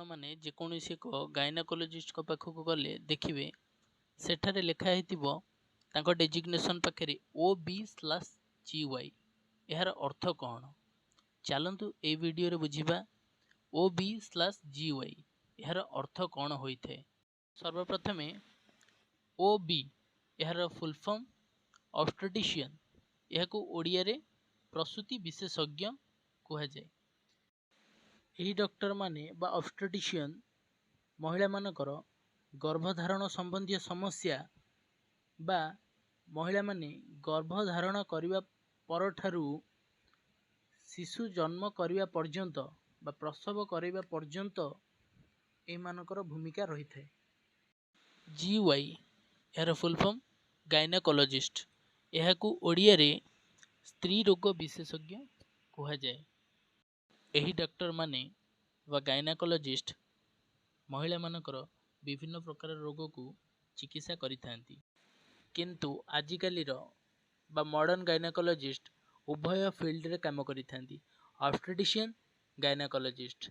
ଆପଣମାନେ ଯେକୌଣସି ଏକ ଗାଇନାକୋଲୋଜିଷ୍ଟଙ୍କ ପାଖକୁ ଗଲେ ଦେଖିବେ, ସେଠାରେ ଲେଖା ହେଇଥିବ ତାଙ୍କ ଡେଜିଗ୍ନେସନ୍ ପାଖରେ OB/GY। ଏହାର ଅର୍ଥ କ'ଣ? ଚାଲନ୍ତୁ ଏଇ ଭିଡ଼ିଓରେ ବୁଝିବା OB/GY ଏହାର ଅର୍ଥ କ'ଣ ହୋଇଥାଏ। ସର୍ବପ୍ରଥମେ ଓ ବି, ଏହାର ଫୁଲ୍ ଫର୍ମ ଅବଷ୍ଟେଟ୍ରିସିଆନ୍। ଏହାକୁ ଓଡ଼ିଆରେ ପ୍ରସୂତି ବିଶେଷଜ୍ଞ କୁହାଯାଏ। ଏହି ଡକ୍ଟରମାନେ ବା ଅବଷ୍ଟେଟ୍ରିସିଆନ୍ ମହିଳାମାନଙ୍କର ଗର୍ଭଧାରଣ ସମ୍ବନ୍ଧୀୟ ସମସ୍ୟା ବା ମହିଳାମାନେ ଗର୍ଭଧାରଣ କରିବା ପରଠାରୁ ଶିଶୁ ଜନ୍ମ କରିବା ପର୍ଯ୍ୟନ୍ତ ବା ପ୍ରସବ କରାଇବା ପର୍ଯ୍ୟନ୍ତ ଏମାନଙ୍କର ଭୂମିକା ରହିଥାଏ। ଜି ୱାଇ, ଏହାର ଫୁଲ୍ ଫର୍ମ ଗାଇନାକୋଲୋଜିଷ୍ଟ। ଏହାକୁ ଓଡ଼ିଆରେ ସ୍ତ୍ରୀ ରୋଗ ବିଶେଷଜ୍ଞ କୁହାଯାଏ। ଏହି ଡକ୍ଟରମାନେ ବା ଗାଇନାକୋଲୋଜିଷ୍ଟ ମହିଳାମାନଙ୍କର ବିଭିନ୍ନ ପ୍ରକାର ରୋଗକୁ ଚିକିତ୍ସା କରିଥାନ୍ତି। କିନ୍ତୁ ଆଜିକାଲିର ବା ମଡ଼ର୍ଣ୍ଣ ଗାଇନାକୋଲୋଜିଷ୍ଟ ଉଭୟ ଫିଲ୍ଡରେ କାମ କରିଥାନ୍ତି, ଅବଷ୍ଟେଟ୍ରିସିଆନ୍, ଗାଇନାକୋଲୋଜିଷ୍ଟ।